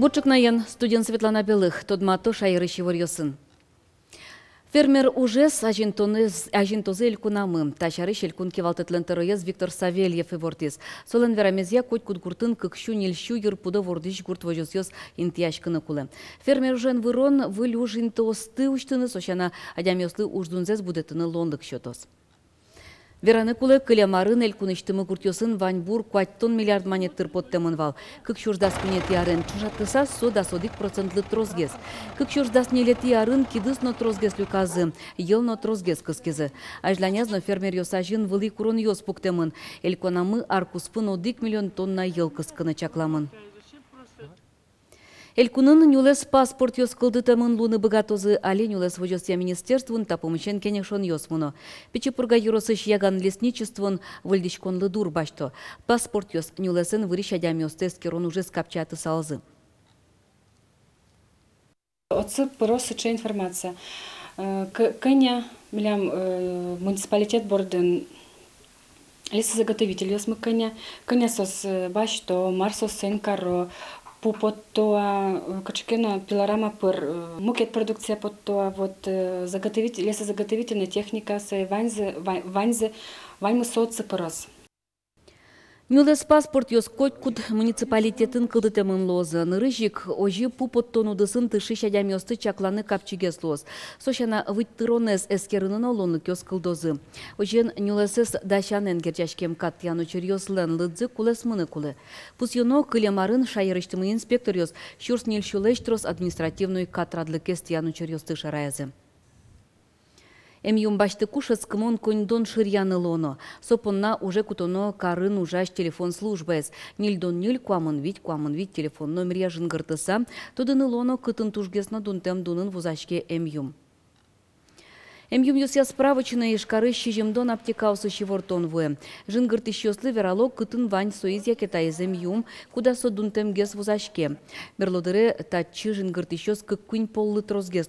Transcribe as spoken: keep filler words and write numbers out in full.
Бур ӵукнаен, студиын Светлана Белых. Тодмато шаерысь иворъёсын. Фермер ужез азинтонэз-, азинтозы элькунамы. Та сярысь элькун кивалтэтлэн тӧроез Виктор Савельев ивортӥз. Солэн верамезъя, котькуд гуртын кык сю ньыль сю йыр пудо вордӥсь гурт возёсъёс интыяськыны кулэ. Фермер ужен вырон выль уж интыосты усьтыны, со сяна, адямиослы уждунзэс будэтыны луонлык сётоз. Вераны кулэ, кылем арын элькунысьтымы гуртъёсын ваньбур куатьтон миллиард манет тыр поттэмын вал. Кык сюрс дас куинетӥ арен ӵошатыса, со дас одӥг процентлы тросгес. Кык сюрс дас ньылетӥ арын кидыс но тросгес люказы, йӧл но тросгес кыскизы. Азьланяз но фермеръёс азьын вылӥ куронъёс пуктэмын. Элькунамы ар куспын одӥг миллион тонна йӧл кыскыны чакламын. Элькунын нюлэс паспортъёс кылдытэмын луыны быгатозы. Али нюлэс возёсъя министерствоын та пумысен кенешонъёс мыно. Пичи Пурга ёросысь Яган лесничествоын выльдӥськонлы дур басьто. Паспортъёс нюлэсэн вырись адямиосты эскерон ужез капчиятысалзы. Отчы пыро сыӵе информация. Э, кӧ-, кӧня милям, э, муниципалитет бордын лесозаготовительёсмы, кӧня, кӧня соос, э, басьто, мар соос соин каро, пу потто-а, э, кыӵе ке но пилорама пыр, э, мукет продукция потто-а, вот, э, заготовить-, лесозаготовительной техника, сое ваньзэ, ва-, ваньзэ, ваньмыз отчы пыроз. Нюлэс паспортъёс котькуд муниципалитетын кылдытэмын луозы. Нырысь ик озьы пу поттон удысын тыршись адямиосты чакланы капчигес луоз. Со сяна, вить тыронэз эскерыны но луонлыкъёс кылдозы. Озьыен, нюлэсэз дасянэн герӟаськем кат тӥян учыръёслэн лыдзы кулэсмыны кулэ. Пусъёно, кылем арын шаерысьтымы инспекторъёс сюрс ньыль сюлэсь трос административной кат радлыкез тӥян учыръёсты шараязы. Эмъюм басьтыку шӧдскымон коньдон шыръяны луоно. Со понна уже кутоно карын ужась телефон службаез. Ньыльдон ньыль, куамын вить, куамын вить телефон номеръя жингыртыса, тодыны луоно, кытын тужгес но дунтэм дунын вузаське эмъюм. Эмъюмъёсъя справочной Ижкарысь сизьымдон аптекаосысь ивортон вуэ. Жингыртӥсьёслы верало, кытын вань соиз яке таиз эмъюм, куда со дунтэмгес вузаське. Берло дыре татчы жингыртӥсьёс кык-куинь поллы тросгес